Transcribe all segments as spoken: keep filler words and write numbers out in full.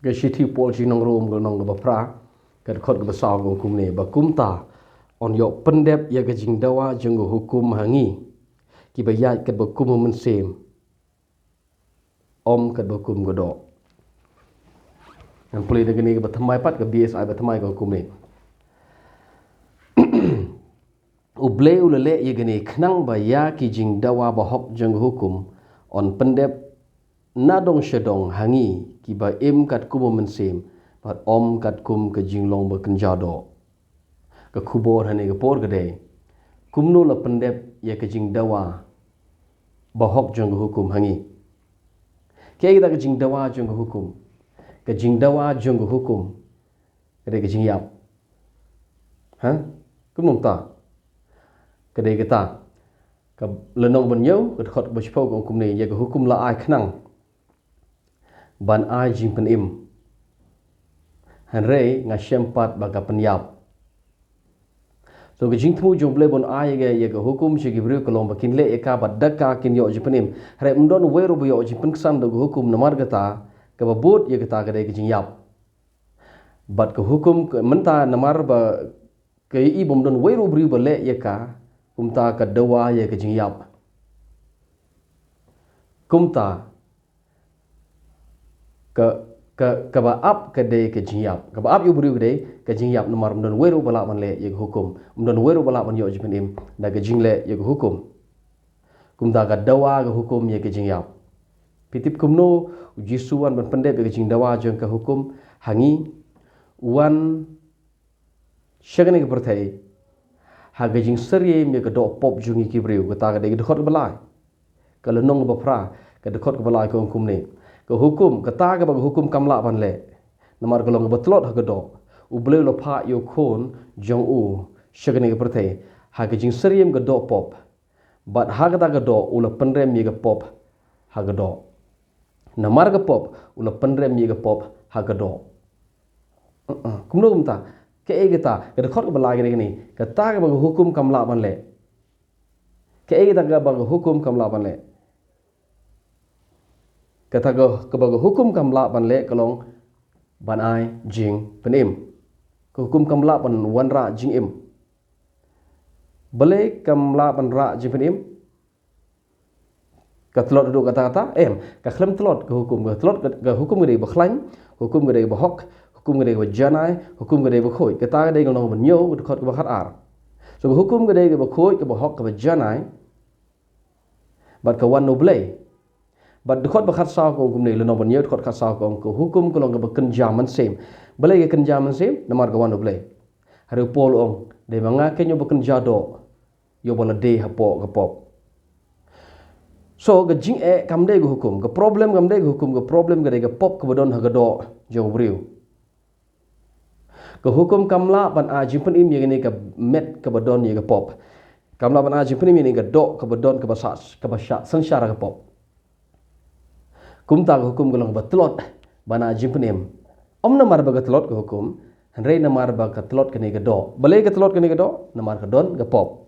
Ka shithi Paul sha ki nong Rom, ka lynnong kaba phra, ka dkhot kaba saw ka ong kumne: Ba kumta yn ïoh pyndep ïa ka jingdawa jong ka hukum ha ngi kiba ïaid katba kum u mynsiem, ym katba kum ka doh. Ngan pule da kane kaba thymmai pat, ka B S I ba thymmai ka ong kumne: U Blei u la leh ïa kane khnang ba ïa ki jingdawa bahok jong ka hukum yn pyndep na dong sha dong ha ngi kiba im katkum u mynsiem, bad ym katkum ka jinglong ba kynja doh. Ka khubor ha kane ka por ka dei: Kumno la pyndep ïa ka jingdawa bahok jong ka hukum ha ngi? Kaei kata ka jingdawa jong ka hukum? Ka jingdawa jong ka hukum ka dei ka jingïap. Ha? Kumno mynta? Ka dei kata. Ka lynnong ba hynñiew, ka dkhot ba shiphew ka ong kumne: Ïa ka hukum la ai khnang ban ai jingpynim, hynrei nga shem pat ba ka pynïap. So ka jingthmu jong U Blei ban ai ïa ka, ïa ka hukum sha ki briew ka long ba kin leh ïa ka, bad da ka kin ïoh jingpynim. Hynrei ym don uwei ruh ba ïoh jingpynksan da ka hukum, namar kata kaba bud ïa kata ka dei ka jingïap. Bad ka hukum ka, mynta namar ba ka ïohi ba ym don uwei ruh u briew ba leh ïa ka, kumta ka dawa ïa ka jingïap. Kumta ka, ka, kaba ap ka dei ka jingïap. Kaba ap ïa u briew ka dei ka jingïap, namar ym don uwei ruh ba lah ban leh ïa ka hukum. Ym don uwei ruh ba lah ban ïoh jingpynim da ka jingleh ïa ka hukum. Kumta ka dawa ka hukum ïa ka jingïap. Phi tip kumno U Jisu u wan ban pyndep ïa ka jingdawa jong ka hukum ha ngi? U wan sha kane ka pyrthei ha ka jingsyriem ïa ka doh pop jong ngi ki briew. Kata ka dei ka dkhot kaba lai, ka lynnong kaba phra, ka dkhot kaba lai ka ong kumne: Ka hukum, kata kaba ka hukum kam lah ban leh, namar ka long kaba tlot ha ka doh, U Blei u la phah ïa u Khun jong u sha kane ka pyrthei ha ka jingsyriem ka doh pop. Bad ha kata ka doh u la pynrem ïa ka pop ha ka doh. Namar ka pop u la pynrem ïa ka pop ha ka doh. Uh-uh. Kumno kumta? Kaei kata? Ka dkhot kaba lai ka dei kane: Kata kaba ka hukum kam lah ban leh. Kaei kata kaba ka hukum kam lah ban leh? Kata ka, kaba ka hukum kam lah ban leh ka long ban ai jingpynim. Ka hukum kam lah ban wanrah jingim. Balei kam lah ban rah jingpynim? Ka tlot haduh katta katta? Em, ka khlem tlot ka hukum. Ka tlot ka, ka hukum ka dei ba khlaiñ, hukum ka dei ba hok, hukum ka dei ba janai, hukum ka dei ba khuid. Kata ka dei ka lynnong ba hynñiew, ka dkhot kaba khatar. So ka hukum ka dei kaba khuid, kaba hok, kaba janai. Bad ka wan na U Blei. Bad dkhot ba khatsaw ka ong kumne, lynnong ba hynñiew dkhot khatsaw ka ong, ka hukum ka long kaba kynja mynsiem. Balei ka kynja mynsiem? Namar ka wan na U Blei. Hynrei u Paul u ong, dei ma nga keiñ uba kynja doh, ïa uba la die hapoh ka pop. So ka jingeh kam dei ka hukum, ka problem kam dei ka hukum, ka problem ka dei ka pop kaba don ha ka doh jong u briew. Ka hukum kam lah ban ai jingpynim ïa kane ka met kaba don ïa ka pop. Kam lah ban ai jingpynim ïa kane ka doh kaba don kaba sah, kaba shah synshar ka pop. Kumta ka hukum ka long kaba tlot ban ai jingpynim. Ym namar ba ka tlot ka hukum, hynrei namar ba ka tlot kane ka doh. Balei ka tlot kane ka doh? Namar ka don ka pop.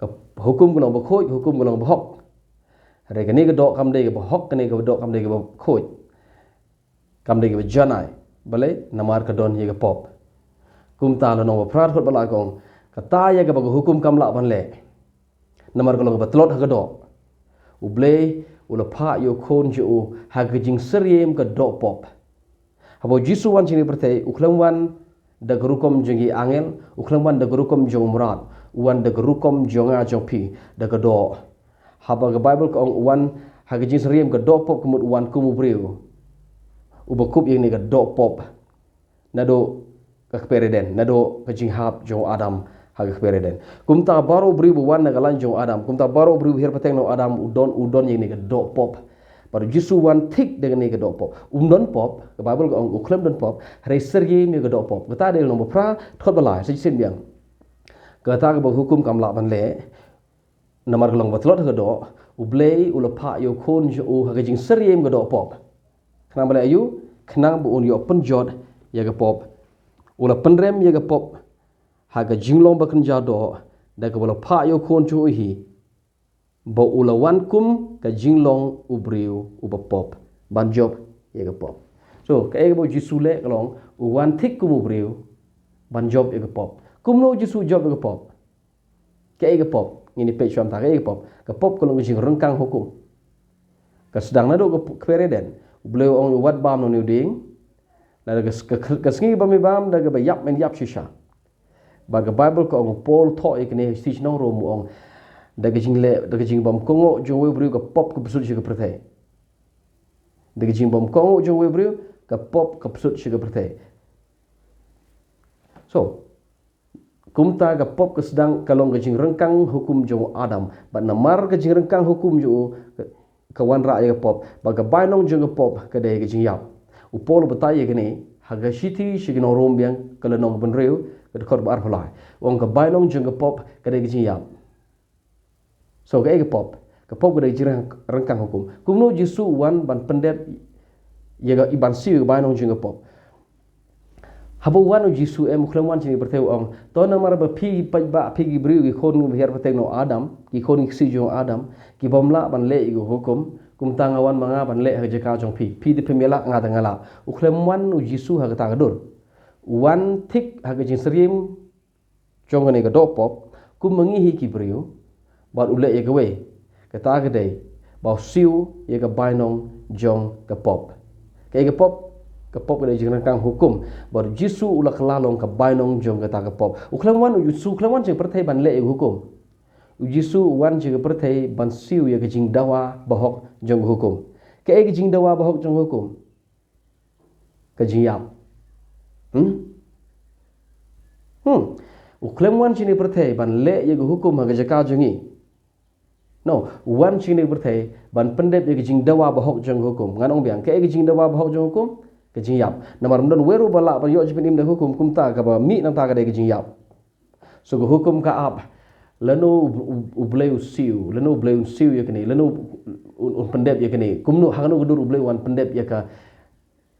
Ka hukum ka long ba khuid, ka hukum ka long ba hok. Hynrei kane ka doh kam dei kaba hok, kane ka doh kam dei kaba khuid. Kam dei kaba janai. Balei? Namar ka don ïa ka pop. Kumta lynnong ba phra dkhot ba lai ka ong, kata ïa kaba ka hukum kam lah ban leh, namar ka long kaba tlot ha ka doh, U Blei u la phah ïa u Khun jong u ha ka jingsyriem ka doh pop. Haba u Jisu u wan sha kane ka pyrthei, u khlem wan da ka rukom jong ki angel, u khlem wan da ka rukom jong u mrad, u wan da ka rukom jong nga jong phi, da ka doh. Haba ka Baibl ka ong u wan ha ka jingsyriem ka doh pop, ka mut u wan kum u briew uba kup ïa kane ka doh pop naduh ka kper Eden, naduh ka jinghap jong u Adam ha ka kper Eden. Kumta baroh u briew ba wan na ka lain jong u Adam, kumta baroh u briew ba hiar pateng na u Adam u don, u don ïa kane ka doh pop. Bad u Jisu u wan thik da kane ka doh pop. Um don pop, ka Baibl ka ong u khlem don pop, hynrei syryiem ïa ka doh pop. Kata dei lynnong ba phra dkhot ba lai, sa shisien biang. Kata kaba ka hukum kam lah ban leh, namar ka long ba tlot ha ka doh, U Blei u la phah ïa u Khun jong u ha ka jingsyriem ka doh pop. Khnang ba leh aïu? Khnang ba un ïoh pynjot ïa ka pop. U la pynrem ïa ka pop ha ka jinglong ba kynja doh, da kaba la phah ïa u Khun jong u hi, ba u la wan kum ka jinglong u briew uba pop, ban jop ïa ka pop. So, kaei kaba u Jisu leh ka long, u wan thik kum u briew, ban jop ïa ka pop. Kumno u Jisu u jop ïa ka pop? Kaei ka pop? Ngin ïa peit shuwa mynta kaei ka pop. Ka pop ka long ka jingryngkang hukum. Ka sdang naduh ka p-, kper Eden. U Blei u ong wat bam na une u dieng. Lada ka, ka, ka sngi ba me bam, da kaba ïap men ïap shisha. Bad ka Baibl ka ong, u Paul u thoh ïa kane ha shithi sha ki nong Rom u ong, da ka jingleh, da ka jingbymkohnguh jong uwei u briew ka pop ka pynsut sha ka pyrthei. Da ka jingbymkohnguh jong uwei u briew, ka pop ka pynsut sha ka pyrthei. So, kumta ka pop ka sdang ka long ka jingryngkang hukum jong u Adam. Bad namar ka jingryngkang hukum jong u, ka, ka wanrah ïa ka pop. Bad ka bainong jong ka pop ka dei ka jingïap. U Paul u batai ïa kane ha ka shithi sha ki nong Rom biang, ka lynnong ba hynriew, ka dkhot ba arphew lai. U ong ka bainong jong ka pop ka dei ka jingïap. So, kaei ka pop? Ka pop ka dei ka jingryngkang hukum. Kumno u Jisu u wan ban pyndep ïa ka, ban siew ïa ka bainong jong ka pop? Haba u wan u Jisu, em, u khlem wan sha kane ka pyrthei u ong, to namar ba phi paidbah, phi ki briew, ki khun ba hiar pateng na u Adam, ki khun ki ksiew jong u Adam, ki bym lah ban leh ïa ka hukum, kumta nga wan ma nga ban leh ha ka jaka jong phi. Phi te phim ïalap, nga te nga lap. U khlem wan u Jisu ha kata ka dur. U wan thik ha ka jingsyriem jong kane ka doh pop, kum ma ngi hi ki briew, bad u leh ïa kawei. Kata ka dei ba u siew ïa ka bainong jong ka pop. Kaei ka pop? Ka pop ka dei ka jingryngkang hukum. Bad u Jisu u la kylla long ka bainong jong kata ka pop. U khlem wan u Jisu, u khlem wan sha ka pyrthei ban leh ïa ka hukum. U Jisu u wan sha ka pyrthei ban siew ïa ka jingdawa bahok jong ka hukum. Kaei ka jingdawa bahok jong ka hukum? Ka jingïap. Hmm? Hmm. U khlem wan sha kane ka pyrthei ban leh ïa ka hukum ha ka jaka jong ngi. No, u wan sha kane ka pyrthei ban pyndep ïa ka jingdawa bahok jong ka hukum. Ngan ong biang, kaei ka jingdawa bahok jong ka hukum? Ka jingïap. Namar ym don uwei ruh ba lah ban ïoh jingpynim da ka hukum, kumta kaba mih na bynta ka dei ka jingïap. So ka hukum ka ap, lano u, u, u Blei u siew, lano u Blei un siew ïa kane, lano un, un pyndep ïa kane. Kumno, ha kano ka dur u Blei u wan pyndep ïa ka,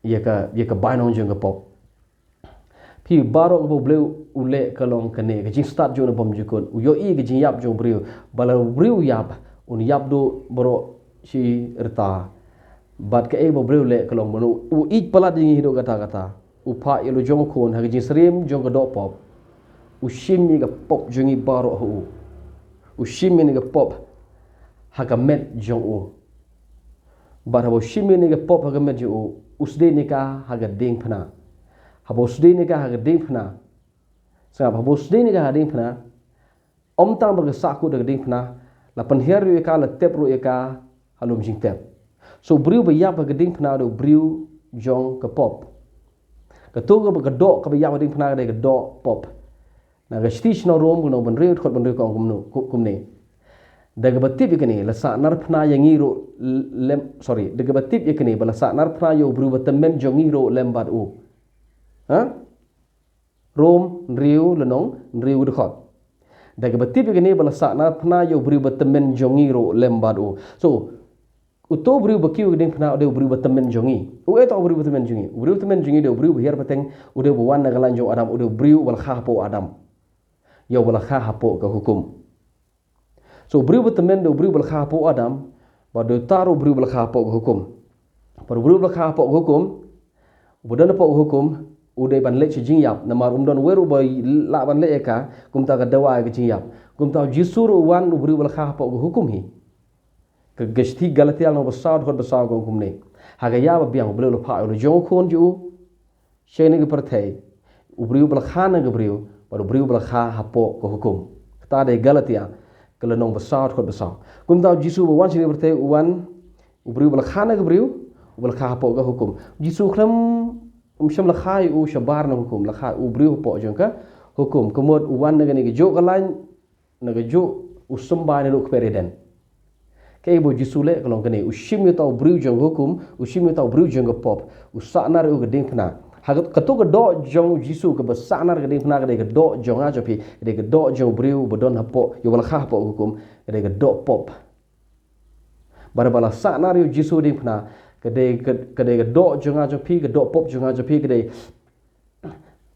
ïa ka, ïa ka bainong jong ka pop? Phi, baroh kaba u Blei u leh ka long kane, ka jingstad jong u na bymjukut. U ïohi ka jingïap jong u briew. Ba la u briew u ïap, un ïap duh baroh shi rta. Bad kaei ba u Blei u leh ka long, mano, u ïeit palat ïa ngi haduh katta katta. U phah ïa la u jong u khun ha ka jingsyriem jong ka doh pop. U shim ïa ka pop jong ngi baroh ha u. U shim ïa ka pop ha ka met jong u. Bad haba u shim ïa ka pop ha ka met jong u, u sdei ïa ka ha ka diengphna. Haba u sdei ïa ka ha ka diengphna. Sngap, haba u sdei ïa ka ha ka diengphna. Ym tang ba ka sahkut ha ka diengphna, la pynhiar ruh ïa ka, la tep ruh ïa ka ha lum jingtep. So u briew ba ïap ha ka diengphna u dei u briew jong ka pop. Kato kaba, ka doh kaba ïap ha ka diengphna ka dei ka doh pop. Na ka shithi sha ki nong Rom, ka lynnong ba hynriew, dkhot ba hynriew ka ong kumno, ku-, kumne. Da kaba tip ïa kane, la sahnarphna ïa ngi ruh lem, sorry, da kaba tip ïa kane, ba la sahnarphna ïa u briew ba tymmen jong ngi ruh lem bad u. Ha? Rom hynriew lynnong hynriew dkhot. Da kaba tip ïa kane ba la sahnarphna ïa u briew ba tymmen jong ngi ruh lem bad u. So, uto u briew ba kiew ha ka diengphna u dei u briew ba tymmen jong ngi. Uei uto u briew ba tymmen jong ngi? U briew ba tymmen jong ngi u dei u briew ba hiar pateng, u dei uba wan na ka lain jong u Adam, u dei u briew uba la kha hapoh u Adam. Ïa uba la kha hapoh ka hukum. So u briew ba tymmen u dei u briew ba la kha hapoh u Adam, bad u dei uta ruh u briew ba la kha hapoh ka hukum. Bad u briew ba la kha hapoh ka hukum, uba don hapoh ka hukum, u dei ban leit sha jingïap, namar um don uwei ruh ba lah ban leit ïa ka, kumta ka dawa ïa ka jingïap. Kumta u Jisu ruh u wan u briew ba la kha hapoh ka hukum hi. Ka, ka shithi Galatia lynnong ba saw dkhot ba saw ka ong kumne. Ha ka ïa ba biang u Blei u la phah ïa u la jong u khun jong u sha kane ka pyrthei, u briew ba la kha na ka briew, bad u briew ba la kha hapoh ka hukum. Kata dei Galatia, ka lynnong ba saw dkhot ba saw. Kumta u Jisu ba wan sha kane ka pyrthei u wan, u briew ba la kha na ka briew, u ba la kha hapoh ka hukum. U Jisu khlem, um shym la kha ïa u shabar na hukum, la kha u briew hapoh jong ka hukum. Ka mut u wan na kane kajuh ka lain, na kajuh u symbai naduh kper Eden. Kaei ba u Jisu leh ka long kane, u shim ïa uta u briew jong ka hukum, u shim ïa uta u briew jong ka pop, u sahnar ïa u ha ka diengphna. Ha ka, kato ka doh jong u Jisu kaba sahnar ha ka diengphna ka dei ka doh jong nga jong phi, ka dei ka doh jong u briew ba don hapoh, ïa uba la kha hapoh ka hukum, ka dei ka doh pop. Bad ba la sahnar ïa u Jisu ha ka diengphna, ka dei ka, ka dei ka doh jong nga jong phi, ka doh pop jong nga jong phi, ka dei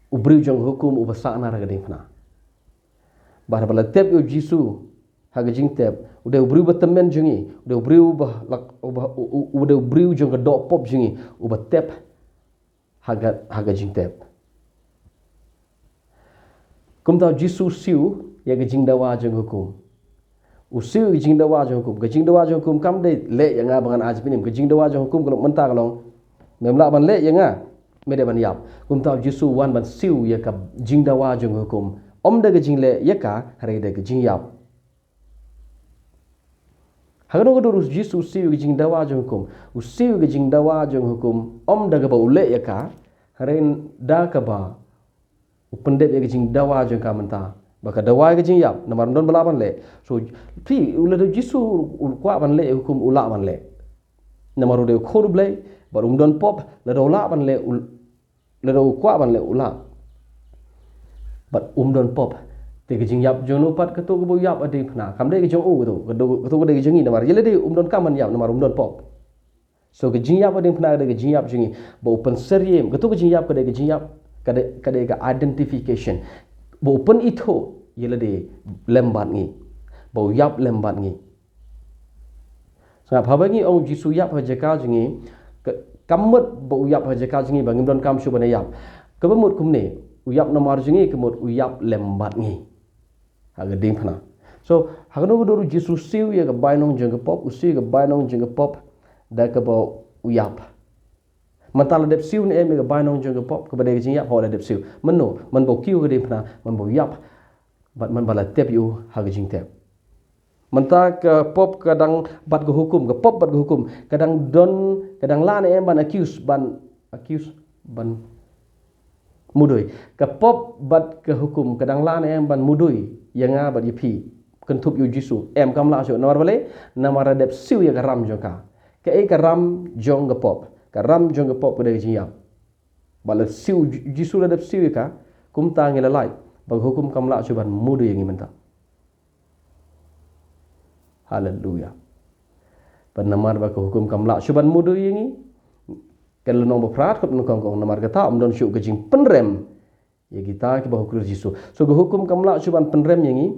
u briew jong ka hukum uba sahnar ha ka diengphna. Bad ba la tep ïa u Jisu ha ka jingtep, u dei u briew ba tymmen jong ngi, u dei u briew ba la, uba, u, u, u dei u briew jong ka doh pop jong ngi, uba tep ha ka, ha ka jingtep. Kumta u Jisu u siew ïa ka jingdawa jong ka hukum. U siew ïa ka jingdawa jong ka hukum. Ka jingdawa jong ka hukum kam dei leh ïa nga ba ngan ai jingpynim. Ka jingdawa jong ka hukum ka long mynta ka long, mem lah ban leh ïa nga, me dei ban ïap. Kumta u Jisu u wan ban siew ïa ka jingdawa jong ka hukum. Ym da ka jingleh ïa ka, hynrei da ka jingïap. Ha kano ka dur u Jisu u siew ïa ka jingdawa jong ka hukum? U siew ïa ka jingdawa jong ka hukum ym da kaba u leh ïa ka, hynrei da kaba u pyndep ïa ka jingdawa jong ka mynta, ba ka dawa ïa ka jingïap, namar um don ba lah ban leh. So, phi, u lada u Jisu u kwah ban leh ïa ka hukum, u lah ban leh. Namar u dei u khun u Blei, bad um don pop, lada u lah ban leh, u, lada u kwah ban leh, u lah. Bad um don pop. Te ka jingïap jong u pat kato kaba u ïap ha diengphna, kam dei ka jong u kato, kato, kato ka dei ka jong ngi, namar ïa lade um donkam ban ïap namar um don pop. So ka jingïap ha diengphna ka dei ka jingïap jong ngi, ba u pynsyriem, kato ka jingïap ka dei ka jingïap, ka dei, ka dei ka identification. Ba u pynithuh ïa lade lem bad ngi, ba u ïap lem bad ngi. Sngap, haba ngi ong u Jisu u ïap ha jaka jong ngi, ka, kam mut ba u ïap ha jaka jong ngi ba ngim donkam shuh ban ïap. Kaba mut kumne, u ïap namar jong ngi, ka mut u ïap lem bad ngi ha ka diengphna. So ha kano ka dur u Jisu u siew ïa ka bainong jong ka pop, u siew ïa ka bainong jong ka pop da kaba u ïap. Mynta la dep siew ne em ïa ka bainong jong ka pop, kaba dei ka jingïap? Hooid, la dep siew. Mynno? Mynba u kiew ha ka diengphna, mynba u ïap, bad mynba la tep ïa u ha ka jingtep. Mynta ka pop ka dang bad ka hukum, ka pop bad ka hukum ka dang don, ka dang lah ne em ban accuse, ban accuse, ban mudui? Ka pop bad ka hukum ka dang lah ne em ban mudui ïa nga bad ïa phi, kynthup ïa u Jisu? Em, kam lah shuh. Namar balei? Namar la dep siew ïa ka ram jong ka. Kaei ka ram jong ka pop? Ka ram jong ka pop ka dei ka jingïap. Ba la siew, Jisu la dep siew ïa ka, kumta ngi la lait ba ka hukum kam lah shuh ban mudui ïa ngi mynta. Haleluya. Bad namar ba ka hukum kam lah shuh ban mudui ïa ngi, ka lynnong ba phra dkhot nyngkong ka ong, namar kata ym don shuh ka jingpynrem ïa kita kiba ha u Khrist Jisu. So ka hukum kam lah shuh ban pynrem ïa ngi,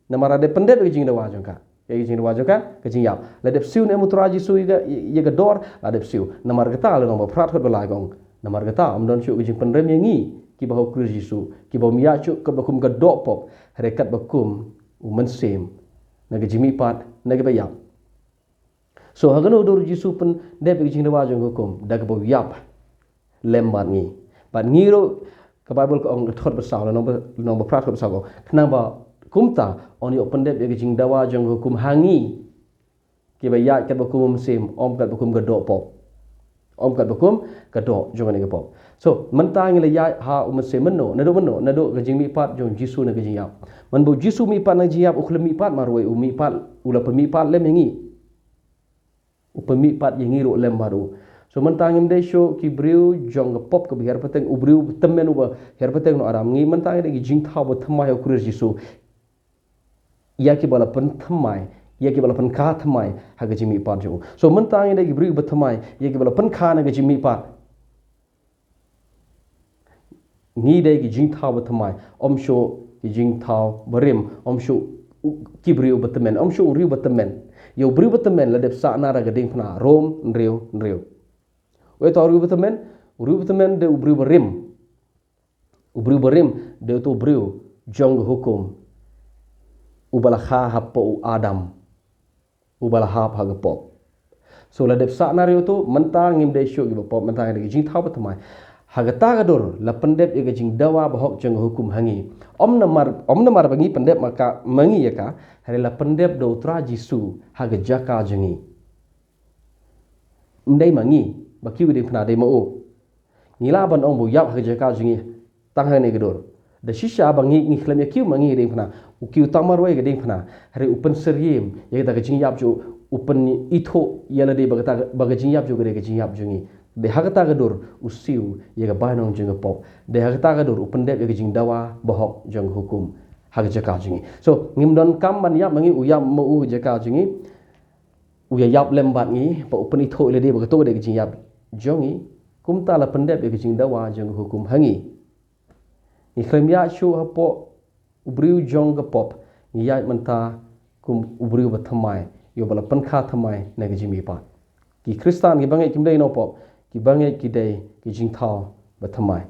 namar la dep pyndep ïa ka jingdawa jong ka. Ïa ka jingdawa jong ka, ka jingïap. La dep siew ne em u Trai Jisu ïa ka, ïa ka dor? La dep siew. Namar kata, lynnong ba phra dkhot ba lai ka ong, namar kata ym don shuh ka jingpynrem ïa ngi kiba ha u Khrist Jisu, kiba ym ïaid shuh katba kum ka doh pop, hynrei katba kum u Mynsiem na ka jingmihpat na kiba ïap. So ha kano ka dur u Jisu u pyndep ïa ka jingdawa jong ka hukum? Da kaba u ïap lem bad ngi. Bad ngi ruh, ka Baibl ka ong, dkhot ba saw, lynnong ba, lynnong ba phra dkhot ba saw ka ong, khnang ba kumta un ïoh pyndep ïa ka jingdawa jong ka hukum ha ngi kiba ïaid katba kum u Mynsiem, ym katba kum ka doh pop, ym katba kum ka doh jong kane ka pop. So mynta ngi la ïaid ha u Mynsiem mynno? Naduh mynno? Naduh ka jingmihpat jong u Jisu na ka jingïap. Mynba u Jisu u mihpat na ka jingïap, u khlem mihpat marwei, u mihpat, u la pynmihpat lem ïa ngi. U pynmihpat ïa ngi ruh lem bad u. So mynta ngim dei shuh ki briew jong ka pop kaba hiar pateng, u briew ba tymmen uba hiar pateng na u Adam. Ngi mynta ngi dei ki jingthaw ba thymmai ha u Khrist Jisu ïa kiba la pynthymmai, ïa kiba la pynkha thymmai ha ka jingmihpat jong u. So mynta ngi dei ki briew ba thymmai ïa kiba la pynkha na ka jingmihpat. Ngi dei ki jingthaw ba thymmai, ym shuh ki jingthaw barim, ym shuh u, ki briew ba tymmen, ym shuh u briew ba tymmen. Ïa u briew ba tymmen la dep sahnaroi ha ka diengphna, Rom hynriew hynriew. Uei uta u briew ba tymmen? U briew ba tymmen dei u briew barim. U briew barim dei uta u briew jong ka hukum, uba la kha hapoh u Adam, uba la hap ha ka pop. So la dep sahnaroi uta, mynta ngim dei shuh kiba pop, mynta ngi dei ki jingthaw ba thymmai. Ha kata ka dur la pyndep ïa ka jingdawa bahok jong ka hukum ha ngi. Ym namar, ym namar ba ngi pyndep ma ka, ma ngi ïa ka, hynrei la pyndep da u Trai Jisu ha ka jaka jong ngi. Ym dei ma ngi ba kiew ha diengphna, dei ma u. Ngi lah ban ong ba u ïap ha ka jaka jong ngi tang ha kane ka dur. Da shisha ba ngi, ngi khlem ïa kiew ma ngi ha diengphna, u kiew tang marwei ha ka diengphna, hynrei u pynsyriem ïa kata ka jingïap jong u, u pynithuh ïa lade ba kata, ba ka jingïap jong u ka dei ka jingïap jong ngi. Dei ha kata ka dur u siew ïa ka bainong jong ka pop. Dei ha kata ka dur u pyndep ïa ka jingdawa bahok jong ka hukum ha ka jaka jong ngi. So ngim donkam ban ïap ma ngi, u ïap ma u ha ka jaka jong ngi. U ïa ïap lem bad ngi, ba u pynithuh ïa lade ba kato ka dei ka jingïap jong ngi. Kumta la pyndep ïa ka jingdawa jong ka hukum ha ngi. Ngi khlem ïaid shuh hapoh u briew jong ka pop, ngi ïaid mynta kum u briew ba thymmai, ïa uba la pynkha thymmai na ka jingmihpat. Ki Khristan kiba ngeit kim dei nongpop, kiba ngeit ki dei ki jingthaw ba thymmai.